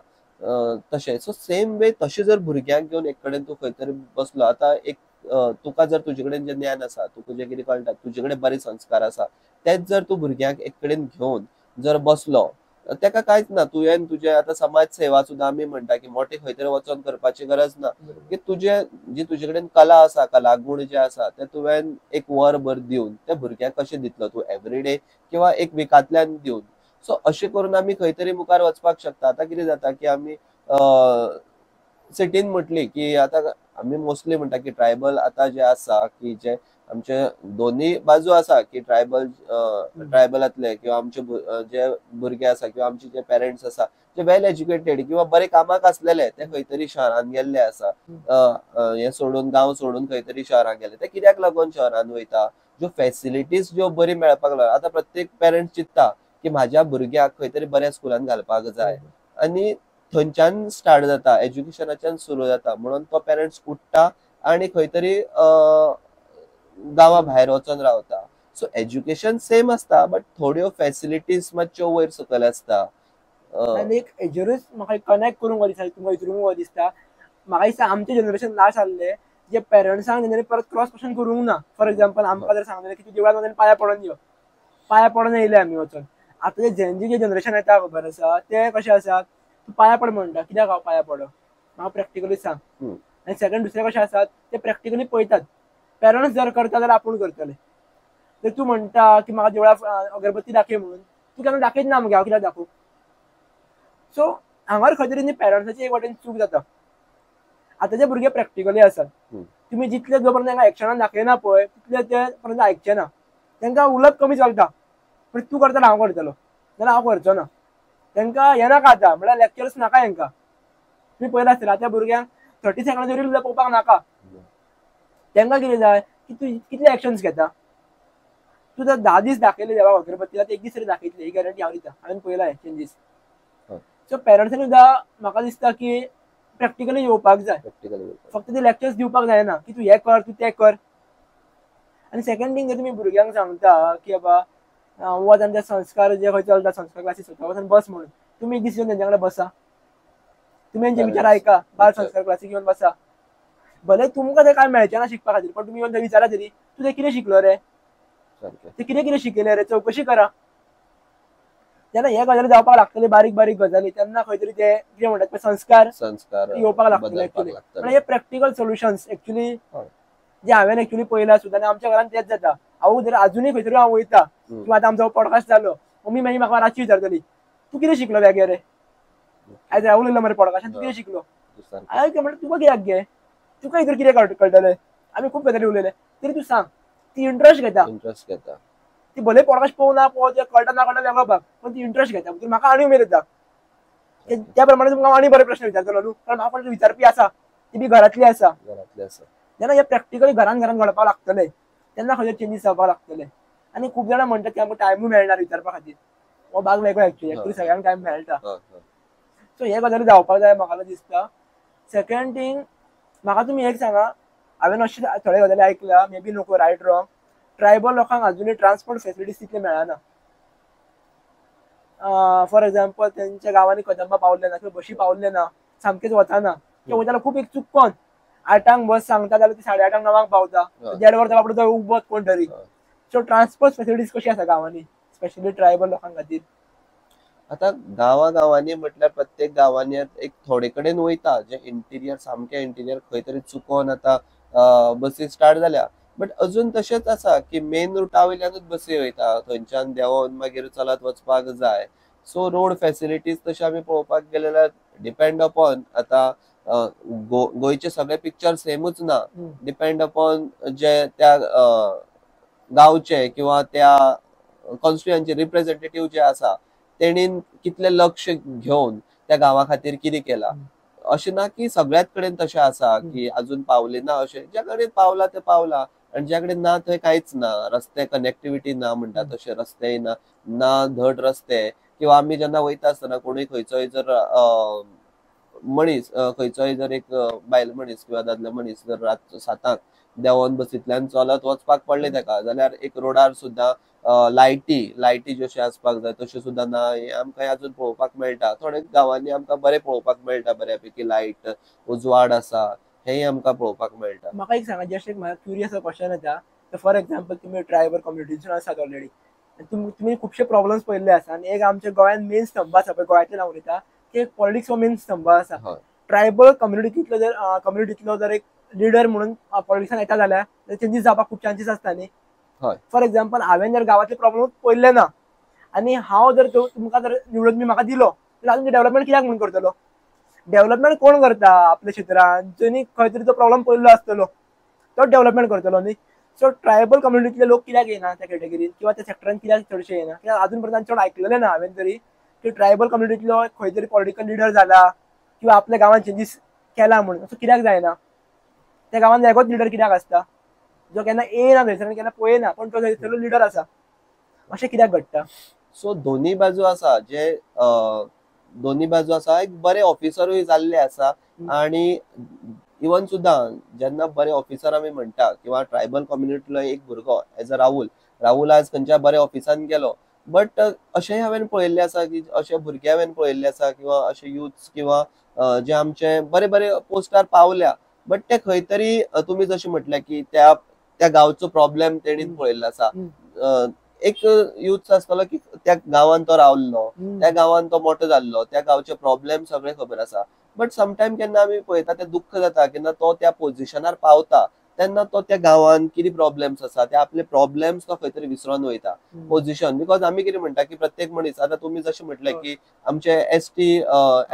[SPEAKER 2] तशें, सो सेम वे तशें जर भुरग्यांक घेवन एक कडेन तूं खंय तरी बसलो, आतां एक तुका जर तुजे कडेन जें ज्ञान आसा, तुका जें कितें कळटा, तुजे कडेन बरे संस्कार आसा, तेच जर तूं भुरग्यांक एक कडेन घेवन जर बसलो तेका कांयच ना. तुवें तुजे आतां समाज सेवा सुद्दां आमी म्हणटा की मोटे खंय तरी वचोन करपाची गरज ना, की तुजे जी तुजे कडेन कला आसा, कलागूण जे आसा ते तुवें एक वरभर दिवन ते भुरग्यांक कशें दितलो तूं एवरीडे किंवा एक विकांतल्यान दिवन. सो अशें करून आमी खंय तरी मुखार वचपाक शकता. आतां कितें जाता की आमी सिटीन म्हटली की आतां आमी मोस्टली म्हणटा की ट्रायबल आतां जे आसा की जे आमचे दोनी बाजू आसा की ट्रायबल ट्रायबलांतले किंवा आमचे जे भुरगे आसा किंवा आमचे जे पेरंट्स आसा जे वेल एज्युकेटेड किंवा बरे कामाक आसलेले ते खंय तरी शहरान गेल्ले आसा, हे सोडून गांव सोडून खंय तरी शहरान गेले. ते कित्याक लागून शहरान वयता, ज्यो फॅसिलिटीज ज्यो बरी मेळपाक लागल्या. आतां प्रत्येक पेरंट्स चिंत्ता की म्हाज्या भुरग्याक खंय तरी बऱ्या स्कुलान घालपाक जाय आनी थंयच्यान स्टार्ट जाता, एज्युकेशनाच्यान सुरू जाता, म्हणून तो पेरंट्स उठ्ठा आनी खंय तरी गांवा भायर वचोन रावता. सो एज्युकेशन सेम आसता बट थोड्यो फॅसिलिटीज मातश्यो वयर सकयल आसता.
[SPEAKER 1] आनी एक हेजेरूच म्हाका कनेक्ट करूंक दिसता, तुमकां विचारूंक दिसता, म्हाका दिसता आमचें जनरेशन लास्ट आसलें जे पेरंट्सांक तेंच्यांनी परत क्रॉस क्वेश्चन करूंक ना. फॉर एग्जाम्पल आमकां जर सांगलें की तूं देवळान वचून पांयां पडोन यो, पांयां पडोन येयले आमी वचोन. आतां जे जेनजी जे जनरेशन येता खबर आसा ते कशें आसा, तूं पांयां पड म्हणटा, कित्याक हांव पांयां पडो, म्हाका प्रॅक्टिकली सांग. आनी सेकंड दुसरें कशें आसा ते प्रॅक्टिकली पळयतात, पेरंट्स जर करता जाल्यार आपूण करतले. तर तूं म्हणटा की म्हाका देवळा अगरबत्ती दाखय म्हणून, तूं केन्ना दाखयत ना मगे, हांव कित्याक दाखोवं. सो हांगार खंय तरी न्ही पेरंट्साची एक वाटेन चूक जाता. आतांचे भुरगे प्रॅक्टिकली आसात, तुमी जितले जो पर्यंत तांकां एक्शनान दाखयना पळय तितले ते पर्यंत आयकचे ना. तांकां उलप कमी चलता, पण तूं करता हांव करतलो जाल्यार हांव करचो ना. तांकां हें नाका आतां, म्हळ्यार लेक्चर्स नाका तांकां. तुमी पळयला आसतलें आतां भुरग्यांक 30 सेकंडां रील सुद्दां पळोवपाक नाका. तांकां कितें जाय की तूं कितले एक्शन्स घेता. तूं जर 10 दीस दाखयले देवा अगरबत्ती जाल्यार एक दीस तरी दाखयतले, ही गॅरंटी हांव दिता. हांवें पळयला चेंजीस. सो पेरंट्सांनी सुद्दां म्हाका दिसता की प्रॅक्टिकली येवपाक जाय, फक्त ते लेक्चर्स दिवपाक जायना की तूं हें कर तूं तें कर. आनी सेकंड थींग जर तुमी भुरग्यांक सांगता की बाबा वच आनी ते संस्कार जे खंय चलता संस्कार क्लासीस वता वचून बस म्हणून, तुमी एक दीस येवन तेंच्या कडेन बसा, तुमी तेंचे विचार आयका, बाल संस्कार क्लासीक येवन बसा. भले तुमकां ते कांय मेळचें ना शिकपा खातीर, पण तुमी येवन ते विचारा तरी, तूं ते कितें शिकलो रे, ते कितें कितें शिकयलें रे, चवकशी करा. तेन्ना हे गजाली जावपाक लागतले, बारीक बारीक गजाली, तेन्ना खंय तरी ते कितें म्हणटात ते संस्कार
[SPEAKER 2] संस्कार
[SPEAKER 1] येवपाक लागतले एक्चुअली. म्हळ्यार हे प्रॅक्टिकल सोल्युशन्स एक्चुअली जे हांवें एक्चुअली पळयला सुद्दां आनी आमच्या घरान तेच जाता. हांव जर अजुनूय खंय तरी हांव वयता किंवा आतां आमचो पॉडकास्ट जालो, मम्मी मागीर म्हाका रातची विचारतली तूं कितें शिकलो बेगे रे, आयज हांव उलयलो मरे पॉडकास्टान, तूं कितें शिकलो. हांवें म्हणलें तुका कित्याक गे, तुका हितून कितें कळटलें, आमी खूब गजाली उलयले तरी तूं सांग. ती इंट्रस्ट घेता,
[SPEAKER 2] इंट्रस्ट घेता
[SPEAKER 1] ती, भले पॉडकास्ट पळोवं ना पळोवं, कळटा ना कळटा वेगळो भाग, पण ती इंट्रस्ट घेता. म्हाका आनी उमेद येता त्या प्रमाणे तुमकां आनी बरे प्रश्न विचारतलो न्हू, कारण म्हाका कोण विचारपी आसा, ती बी घरांतली आसा.
[SPEAKER 2] घरांतली आसा
[SPEAKER 1] जेन्ना हे प्रॅक्टिकली घरान घरान घडपाक लागतले तेन्ना खंय चेंजीस जावपाक लागतले. आनी खूब जाणां म्हणटात की आमकां टायमूय मेळना विचारपा खातीर, हो भाग वेगळो एक्चुअली, एक्चुअली सगळ्यांक टायम मेळटा. सो हे गजाली जावपाक जाय म्हाका दिसता. सेकंड थींग, म्हाका तुमी एक सांगा, हांवें अशें थोडे गजाली आयकल्या, मे बी नको रायट रॉंग, ट्रायबल लोकांक अजुनूय ट्रान्सपोर्ट फेसिलिटीज तितले मेळना. फॉर एग्जाम्पल, तेंच्या गांवांनी कदंबा पावले ना किंवा बशी पावले ना, सामकेच वचना किंवा वयताल्यार खूब एक चुकोन 8क बस सांगता जाल्यार ती 8:30 9 पावता, 1.5 वर बाबडो तो उबत कोण तरी. सो ट्रान्सपोर्ट फेसिलिटीज कशी आसा गांवांनी, स्पेशली ट्रायबल लोकां खातीर?
[SPEAKER 2] आतां गांवा गांवांनी म्हटल्यार प्रत्येक गांवांनी एक थोडे कडेन वयता जे इंटिरियर, सामके इंटिरियर खंय तरी चुकोन आतां बसी स्टार्ट जाल्या, बट अजून तशेंच आसा की मेन रुटा वयल्यानूच बसी वयता, थंयच्यान देंवोन मागीर चलत वचपाक जाय. सो रोड फेसिलिटीज तशें आमी पळोवपाक गेले जाल्यार डिपेंड अपॉन, आतां गोंयचे सगळे पिक्चर सेमूच ना, डिपेंड अपॉन जे त्या गांवचे किंवा त्या कॉन्स्टिट्युएंसी रिप्रेझेंटेटिव्ह जे आसा तेणीन कितले लक्ष घेवन त्या गांवा खातीर कितें केला. अशें ना की सगळ्याच कडेन तशें आसा की अजून पावले ना, अशें ज्या कडेन पावला ते पावला आनी ज्या कडेन ना थंय कांयच ना. रस्ते कनेक्टिविटी ना म्हणटा तशें रस्तेय ना, ना धड रस्ते. किंवा आमी जेन्ना वयता आसतना कोणूय खंयचोय जर मनीस, खंयचोय जर एक बायल मनीस किंवा दादलो मनीस जर रात 7 देंवोन बसींतल्यान चलत वचपाक पडलें ताका जाल्यार एक रोडार सुद्दां लायटी लायटी जश्यो आसपाक जाय तश्यो सुद्दां ना, हें आमकां अजून पळोवपाक मेळटा. थोडे गांवांनी आमकां बरें पळोवपाक मेळटा, बऱ्यापैकी लायट उजवाड आसा, हेंय आमकां पळोवपाक मेळटा.
[SPEAKER 1] म्हाका एक सांगा, जस्ट एक म्हाका क्युरियस क्वेश्चन येता, फॉर एग्जाम्पल तुमी ट्रायबल कम्युनिटीसून आसात ऑलरेडी, तुमी खुबशे प्रॉब्लम्स पळयल्ले आसा, आनी एक आमच्या गोंयांत मेन स्तंभ आसा पळय, गोंयांतल्यान हांव उलयता की एक पॉलिटिक्स हो मेन स्तंभ आसा. ट्रायबल कम्युनिटींतलो जर कम्युनिटींतलो जर एक लिडर म्हणून पॉलिटिक्सान येता जाल्यार चेंजीस जावपाक खूब चान्सीस आसता न्ही. फॉर एग्जाम्पल, हांवें जर गांवांतले प्रॉब्लम पळयल्ले ना आनी हांव जर तुमकां जर निवडून तुमी म्हाका दिलो जाल्यार तुमचें डेव्हलपमेंट कित्याक म्हणून करतलो? डेव्हलपमेंट कोण करता आपल्या क्षेत्रान? जेणी खंय तरी तो प्रॉब्लम पळयल्लो आसतलो तो डेव्हलपमेंट करतलो न्ही. सो ट्रायबल कम्युनिटींतले लोक कित्याक येना त्या कॅटेगरीन किंवा त्या सेक्टरान कित्याक चडशे येना? कित्याक अजून पर्यंत चड आयकलेलें ना हांवें तरी की ट्रायबल कम्युनिटींतलो खंय तरी पॉलिटिकल लिडर जाला किंवा आपल्या गांवांत चेंजीस केला म्हणून. असो कित्याक जायना? त्या गांवांत एकूच लिडर कित्याक आसता जो केन्ना येना थंयसर आनी केन्ना पळयना, पण तो थंयसरलो लिडर आसा? अशें कित्याक घडटा?
[SPEAKER 2] सो दोन्ही बाजू आसा, जे दोन्ही बाजू आसा. एक बरे ऑफिसरूय जाल्ले आसा आनी इवन सुद्दां जेन्ना बरे ऑफिसर आमी म्हणटा किंवा ट्रायबल कम्युनिटीलो एक भुरगो एज अ राहुल, राहुल आज खंयच्या बऱ्या ऑफिसान गेलो, बट अशेंय हांवें पळयल्लें आसा की अशे भुरगे हांवें पळयल्ले आसा किंवा अशे युथ्स किंवा जे आमचे बरे बरे पोस्टार पावल्या, बट ते खंय तरी तुमी जशें म्हटलें की त्या त्या गांवचो प्रॉब्लेम तेणीन पळयल्लो आसा. एक युथ आसतलो की त्या गांवान तो रावल्लो, त्या गांवान तो मोठो जाल्लो, त्या गांवचे प्रॉब्लेम सगळे खबर आसा, बट समटायम केन्ना आमी पळयता ते दुख्ख जाता केन्ना तो त्या पोझिशनार पावता तेन्ना तो त्या गांवान कितें प्रॉब्लेम्स आसा ते आपले प्रॉब्लेम्स तो खंय तरी विसरून वयता पोझिशन. Because आमी कितें म्हणटा की प्रत्येक मनीस, आतां तुमी जशें म्हटलें की आमचे एसटी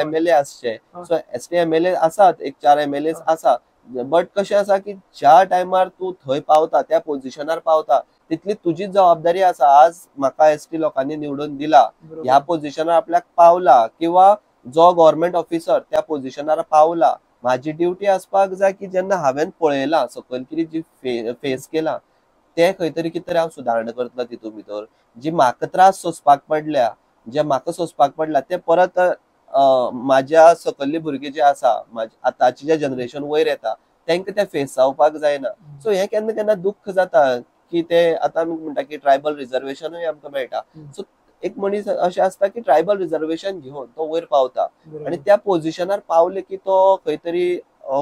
[SPEAKER 2] एमएलए आसचे, सो एसटी एमएलए आसात, एक 4 एमएलए आसा, बट कशें आसा की ज्या टायमार तूं थंय पावता त्या पोझिशनार पावता तितली तुजीच जबाबदारी आसा. आज म्हाका एसटी लोकांनी निवडून दिला, ह्या पोझिशनार आपल्याक पावला किंवा जो गव्हर्मेंट ऑफिसर त्या पोझिशनार पावला, म्हाजी ड्युटी आसपाक जाय की जेन्ना हांवें पळयलां सकयल कितें जी फेस केला ते खंय तरी कितें तरी हांव सुदारणा करतलो तितून भितर, जी म्हाका त्रास सोंसपाक पडल्या, जे म्हाका सोंसपाक पडला ते परत म्हाज्या सकयल्ली भुरगीं जे आसा, आतांची जे जनरेशन वयर येता तांकां ते फेस जावपाक जायना. सो हें केन्ना केन्ना दुख्ख जाता की ते आतां आमी म्हणटा की ट्रायबल रिजर्वेशनूय आमकां मेळटा. सो एक मनीस अशें आसता की ट्रायबल रिजर्वेशन घेवन तो वयर पावता आनी त्या पोझिशनार पावले की तो खंय तरी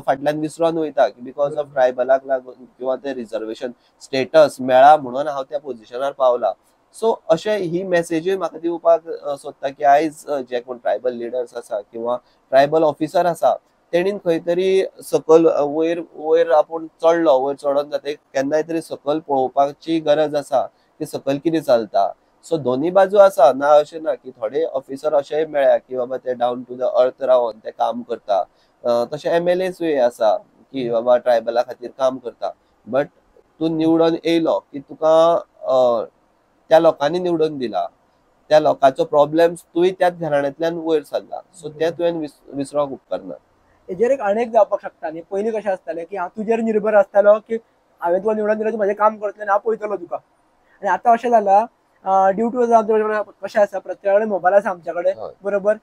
[SPEAKER 2] फाटल्यान विसरून वयता की because of ट्रायबलाक लागून किंवा ते रिजर्वेशन स्टेटस मेळा म्हणून हांव त्या पोझिशनार पावला. सो अशें ही मेसेजूय म्हाका दिवपाक सोदता की आयज जे कोण ट्रायबल लिडर्स आसा किंवा ट्रायबल ऑफिसर आसा तेणीन खंय तरी सकयल वयर वयर आपूण चडलो, वयर चडोन जाता केन्नाय तरी सकयल पळोवपाची गरज आसा की सकयल कितें चलता. सो दोन्ही बाजू आसा, ना अशें ना की थोडे ऑफिसर अशेंय मेळ्ळ्या की बाबा ते डावन टू the earth रावन ते काम करता, तशें एमएलएसूय आसा की बाबा ट्रायबला खातीर काम करता, बट तूं निवडून येयलो की तुका त्या लोकांनी निवडून दिला, त्या लोकांचो प्रॉब्लेम्स तूंय त्याच घराण्यांतल्यान वयर सरला, सो ते तुवें विसरोंक उपकारना.
[SPEAKER 1] हेजेर एक अनेक जावपाक शकता न्ही. पयलीं कशें आसतालें की हांव तुजेर निर्भर आसतालो की हांवें तुका निवडून दिलो, तूं म्हजें काम करतलें आनी हांव पळयतलो तुका. आनी आतां अशें जालां ड्यू टू कशें आसा, प्रत्येका कडेन मोबायल आसा आमच्या कडेन, बरोबर.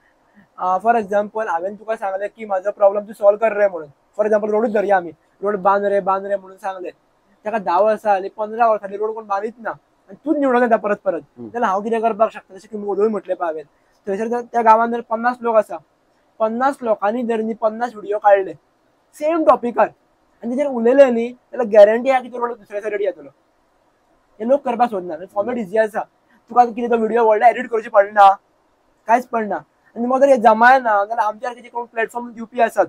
[SPEAKER 1] फॉर एक्झाम्पल हांवें तुका सांगलें की म्हाजो प्रॉब्लम तूं सॉल्व कर रे म्हणून. फॉर एक्झाम्पल रोडूच धरया आमी, रोड बांद रे बांद रे म्हणून सांगलें, ताका 10 वर्सां जालीं, 15 वर्सां रोड कोण बांदीत ना आनी तूंच निवडून येता परत परत, जाल्यार हांव कितें करपाक शकता? जशें की वदोळ म्हटलें पळय हांवें, थंयसर त्या गांवांत जर 50 लोक आसा, 50 लोकांनी जर न्ही 50 व्हिडियो काडले सेम टॉपिकार आनी तेजेर उलयले न्ही जाल्यार गॅरंटी आहा की तो रोड दुसऱ्या दिसा रेडी जातलो. हे लोक करपाक सोदना. फॉर्मेट इजी आसा, तुका कितें तो व्हिडियो व्हडलो एडिट करचें पडना, कांयच पडना. आनी मग जर हे जमायना जाल्यार आमच्या सारके जे कोण प्लॅटफॉर्म दिवपी आसात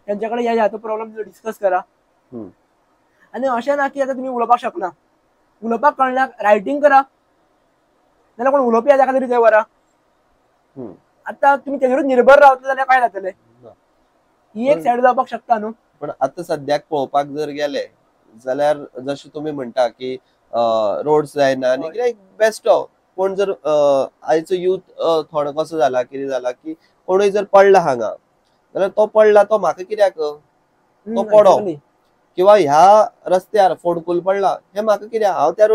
[SPEAKER 1] तेंच्या कडेन ह्या तो प्रॉब्लम डिस्कस करा. आनी अशें ना की आतां तुमी उलोवपाक शकना, उलोवपाक कळना रायटींग करा, नाल्यार कोण उलोवपी आसा ताका तरी थंय व्हरा. आतां तुमी तेजेरूच निर्भर रावतले जाल्यार काय जातलें? ही एक सायड जावपाक शकता न्हू.
[SPEAKER 2] पण आतां सद्याक पळोवपाक जर गेले जाल्यार जशें तुमी म्हणटा की रोड्स जायना आनी कितें बेस्टो कोण जर आयचो यूथ थोडो कसो जाला कितें जाला की कोणूय जर पडला हांगा जाल्यार तो पडला तो म्हाका कित्याक तो पडो, किंवा ह्या रस्त्यार फोंडकूल पडला हे म्हाका कित्याक, हांव त्या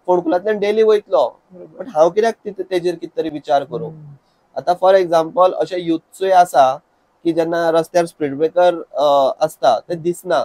[SPEAKER 2] फोंडकुलांतल्यान डेली वयतलो बट हांव कित्याक तेजेर कितें तरी विचार करूं. आतां फॉर एग्जाम्पल अशे युथूय आसा की जेन्ना रस्त्यार स्पीड ब्रेकर आसता ते दिसना,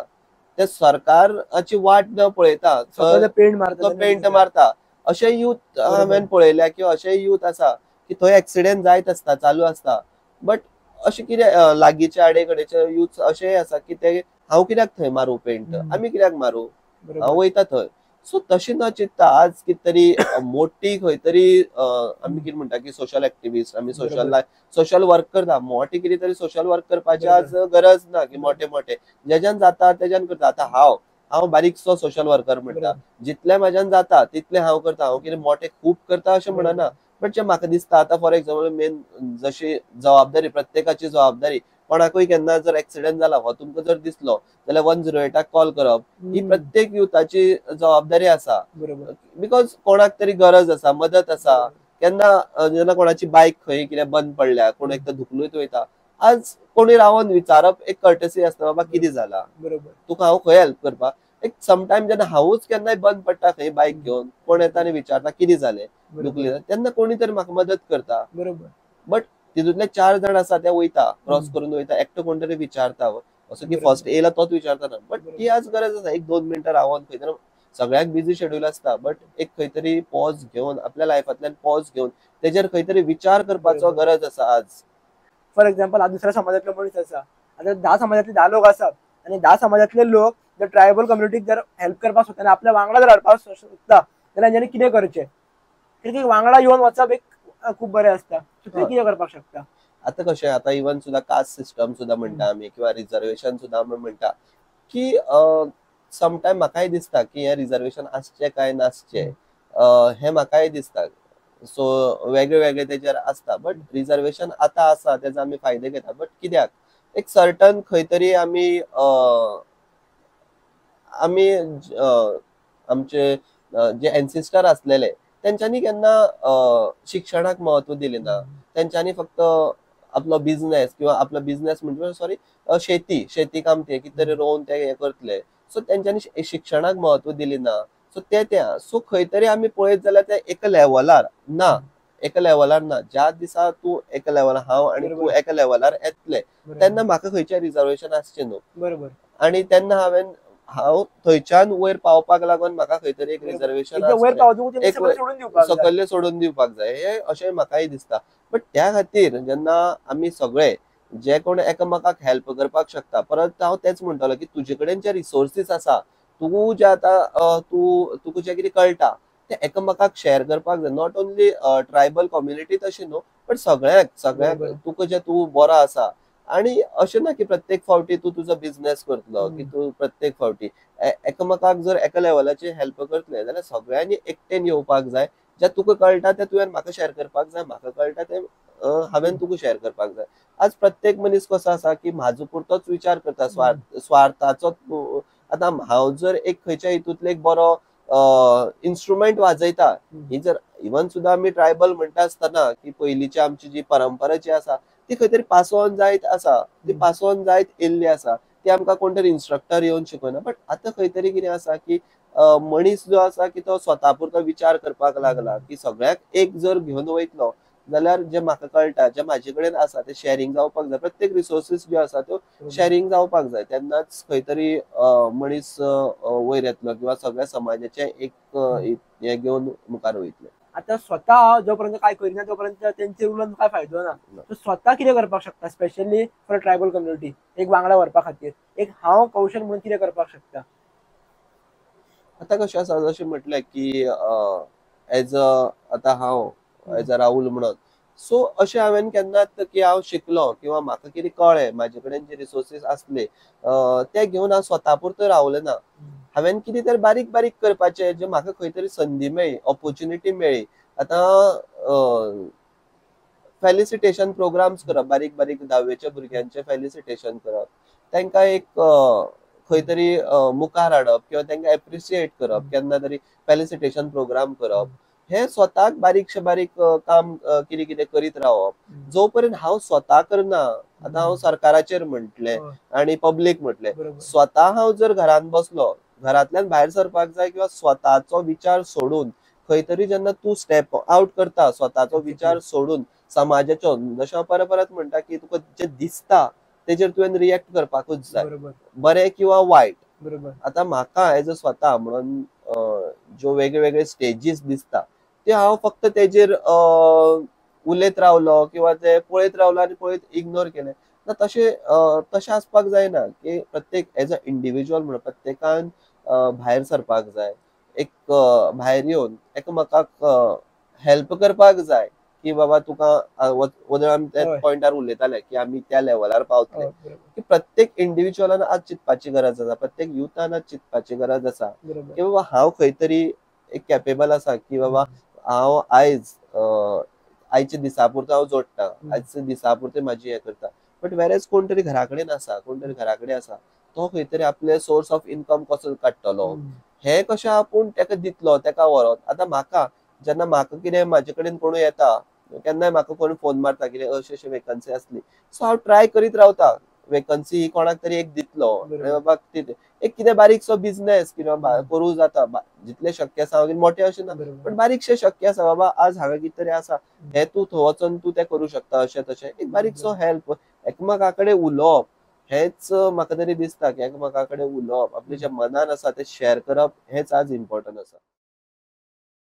[SPEAKER 2] ते सरकाराची वाट न पळयता तो पेंट मारता. अशे यूथ हांवें पळयल्या की अशे यूथ आसा की थंय एक्सिडेंट जायत आसता, चालू आसता, बट अशें कितें लागींचे आडे कडेचे यूथ अशेय आसा की ते हांव कित्याक थंय मारूं पेंट, आमी कित्याक मारूं, हांव वयता थंय. सो तशें न चिंतता आज कितें तरी मोठी खंय तरी आमी कितें म्हणटा की सोशल एक्टिविस्ट, आमी सोशल वर्क करता, मोठे कितें तरी सोशल वर्क करपाची आज गरज ना की मोठे मोठे जेज्यान जाता तेज्यान करता. आतां हांव बारीकसो सोशल वर्कर म्हणटा, जितले म्हाज्यान जाता तितले हांव करता, हांव कितें मोठे खूब करता अशें म्हणना, बट जे म्हाका दिसता आतां फॉर एग्जाम्पल मेन जशी जबाबदारी प्रत्येकाची जबाबदारी, कोणाकूय केन्ना जर एक्सिडेंट जाला हो तुमकां जर दिसलो जाल्यार 108 कॉल करप ही प्रत्येक युथाची जबाबदारी आसा. Because कोणाक तरी गरज आसा, मदत आसा. केन्ना जेन्ना कोणाची बायक खंय कितें बंद पडल्या, कोण एकटो धुकलूत वयता, आज कोणी रावन विचारप एक कर्टसी आसता, बाबा कितें जाला, तुका हांव खंय हेल्प करपाक. एक समटायम जेन्ना हांवूच केन्नाय बंद पडटा खंय बायक घेवन, कोण येता आनी विचारता कितें जालें, दुखले, तेन्ना कोणी तरी म्हाका मदत करता. बट तितूंतले 4 जाण आसा ते वयता, क्रॉस करून वयता, एकटो कोण तरी विचारता असो की फर्स्ट येयला तोच विचारता ना, बट ती आज गरज आसा. 1-2 मिनटां रावन खंय तरी, सगळ्यांक बिजी शेड्यूल आसता, बट एक खंय तरी पॉज घेवन आपल्या लायफांतल्यान पॉज घेवन तेजेर खंय तरी विचार करपाचो गरज आसा आज.
[SPEAKER 1] फॉर एक्झाम्पल आज दुसऱ्या समाजांतलो मनीस आसा, आतां 10 समाजांतले 10 लोक आसात आनी 10 समाजांतले लोक जर ट्रायबल कम्युनिटीक जर हेल्प करपाक सोदता आनी आपल्या वांगडा जर हाडपाक सोदता जाल्यार तेंच्यांनी कितें करचें? कित्याक वांगडा येवन वचप एक खूब बरें आसता. ते कितें करपाक शकता?
[SPEAKER 2] आतां कशें आतां इवन सुद्दां कास्ट सिस्टम सुद्दां म्हणटा आमी किंवा रिजर्वेशन सुद्दां आमी म्हणटा की समटायम म्हाकाय दिसता की हें रिजर्वेशन आसचें काय नासचें हें म्हाकाय दिसता. सो वेगळे वेगळे तेजेर आसता, बट रिजर्वेशन आतां आसा तेजो आमी फायदे घेता, बट कित्याक एक सर्टन खंय तरी आमी आमी आमचे जे एन्सिस्टर आसलेले तेंच्यांनी केन्ना शिक्षणाक म्हत्व दिलें ना, तेंच्यांनी फक्त आपलो बिजनेस किंवा आपलो बिजनेस म्हणजे सॉरी शेती शेती काम ते कितें तरी रोवन ते हें करतले, सो तेंच्यांनी शिक्षणाक म्हत्व दिलें ना. सो ते ते सो खंय तरी आमी पळयत जाल्यार ते एका लेवलार ना, एका लेवलार ना. ज्या दिसा तूं एका लेवलार, हांव आनी तूं एका लेवलार येतले तेन्ना म्हाका खंयचें रिजर्वेशन आसचें न्हू,
[SPEAKER 1] बरोबर.
[SPEAKER 2] आनी तेन्ना हांव थंयच्यान वयर पावपाक लागून म्हाका खंय तरी एक रिजर्वेशन सकयल्लें सोडून दिवपाक जाय, हें अशें म्हाकाय दिसता. बट त्या खातीर जेन्ना आमी सगळे जे कोण एकामेकाक हेल्प करपाक शकता, परत हांव तेच म्हणटलो की तुजे कडेन जे रिसोर्सीस आसा, तूं जे आतां तूं तुका जें कितें कळटा तें एकामेकाक शेअर करपाक जाय. Not only tribal community तशें न्हू, बट सगळ्यांक सगळ्यांक तुका जें तूं बरो आसा. आनी अशें ना की प्रत्येक फावटी तूं तुजो बिजनेस करतलो की तूं प्रत्येक फावटी एकामेकाक जर एका लेवलाचेर हेल्प करतले जाल्यार सगळ्यांनी एकटेन येवपाक जाय. जें तुका कळटा तें तुवें म्हाका शेअर करपाक जाय, म्हाका कळटा तें हांवें तुका शेअर करपाक जाय. आज प्रत्येक मनीस कसो आसा की म्हाजो पुरतोच विचार करता, स्वार्थाचो. आतां हांव जर एक खंयच्या हितूंतलो एक बरो इन्स्ट्रुमेंट वाजयता, ही जर इवन सुद्दां आमी ट्रायबल म्हणटा आसतना की पयलींची आमची जी परंपरा जी आसा ती खंय तरी पास ऑन जायत आसा, ती पास ऑन जायत येयल्ली आसा, ती आमकां कोण तरी इन्स्ट्रक्टर येवन शिकयना. बट आतां खंय तरी कितें आसा की मनीस जो आसा की तो स्वता पुरतो विचार करपाक लागला की सगळ्यांक एक जर घेवन वयतलो जाल्यार जे म्हाका कळटा, जे म्हाजे कडेन आसा ते शेअरिंग जावपाक जाय. प्रत्येक रिसोर्सीस ज्यो आसा त्यो शेअरिंग जावपाक जाय, तेन्नाच खंय तरी मनीस वयर येतलो किंवा सगळ्या समाजाचें एक हें घेवन मुखार वयतले.
[SPEAKER 1] आता स्वता जोपर्यंत काय करिना तोपर्यंत तेंचेर उलोवन काय फायदो ना. सो स्वता कितें करपाक शकता स्पेशली फॉर ट्रायबल कम्युनिटी एक वांगडा व्हरपा खातीर, एक हांव कौशल म्हणून कितें करपाक शकता?
[SPEAKER 2] आता कशें आसा, जशें म्हटलें की एज अ आतां हांव एज अ राहुल म्हणून, सो अशें हांवें केन्नाच की हांव शिकलो किंवा म्हाका कितें कळ्ळें, म्हाजे कडेन जे रिसोर्सीस आसले ते घेवन हांव स्वता पुरतो रावलें ना. हांवें कितें तरी बारीक बारीक करपाचें, जे म्हाका खंय तरी संदी मेळ्ळी, ऑपोर्चुनिटी मेळ्ळी. आतां फेलिसिटेशन प्रोग्राम्स करप, बारीक बारीक धावेच्या भुरग्यांचे फेलिसिटेशन करप, तांकां एक खंय तरी मुखार हाडप किंवा तांकां एप्रिशिएट करप, केन्ना तरी फेलिसिटेशन प्रोग्राम करप, हे स्वताक बारीकशे बारीक काम कितें कितें करीत रावप. जो पर्यंत हांव स्वता करना, आतां हांव सरकाराचेर म्हटलें आनी पब्लीक म्हटलें, स्वता हांव जर घरांत बसलो, घरांतल्यान भायर सरपाक जाय किंवा स्वताचो विचार सोडून खंय तरी जेन्ना तूं स्टेप आवट करता, स्वताचो विचार सोडून समाजाचो, जशें हांव परत परत म्हणटा की तुका जें दिसता तेजेर तुवें रिएक्ट करपाकूच जाय, बरें किंवा वायट. आतां म्हाका एज अ स्वता म्हणून ज्यो वेगळे वेगळे स्टेजीस दिसता ते हांव फक्त तेजेर उलयत रावलो किंवा ते पळयत रावलो आनी पळयत इग्नोर केलें ना, तशें तशें आसपाक जायना. की प्रत्येक एज अ इंडिविज्युअल म्हणून प्रत्येकान भायर सरपाक जाय, एक भायर येवन एकामेकाक हेल्प करपाक जाय की बाबा तुका वदळ आमी त्या पॉयंटार उलयताले की आमी त्या लेवलार पावतले, की प्रत्येक इंडिविज्युअलान आज चिंतपाची गरज आसा, प्रत्येक युथान आज चिंतपाची गरज आसा की बाबा हांव खंय तरी एक कॅपेबल आसा की बाबा हांव आयज आयच्या दिसा पुरतो हांव जोडटा, आयच्या दिसा पुरतें म्हाजी हें करता. बट वेरेज कोण तरी घरा कडेन आसा, कोण तरी घरा कडेन आसा, तो खंय तरी आपले सोर्स ऑफ इनकम कसो काडटलो, हें कशें आपूण ताका दितलो, ताका व्हरोन. आतां म्हाका जेन्ना म्हाका कितें म्हाजे कडेन कोणूय येता, केन्नाय म्हाका कोण फोन मारता कितें अशें अशें वेकन्सी आसली, सो हांव ट्राय करीत रावता वेकन्सी ही कोणाक तरी एक दितलो, बाबा एक कितें बारीकसो बिझनेस किंवा करूं जाता, जितलें शक्य आसा, मोठें अशें ना पण बारीकशें शक्य आसा, बाबा आज हांगा कितें तरी आसा, हें तूं थंय वचोन तूं तें करूं शकता, अशें तशें एक बारीकसो हेल्प. एकामेका कडेन उलोवप हेंच म्हाका तरी दिसता की एकामेका कडेन उलोवप, आपल्या जे मनान आसा तें शेअर करप हेंच आज इम्पॉर्टंट आसा.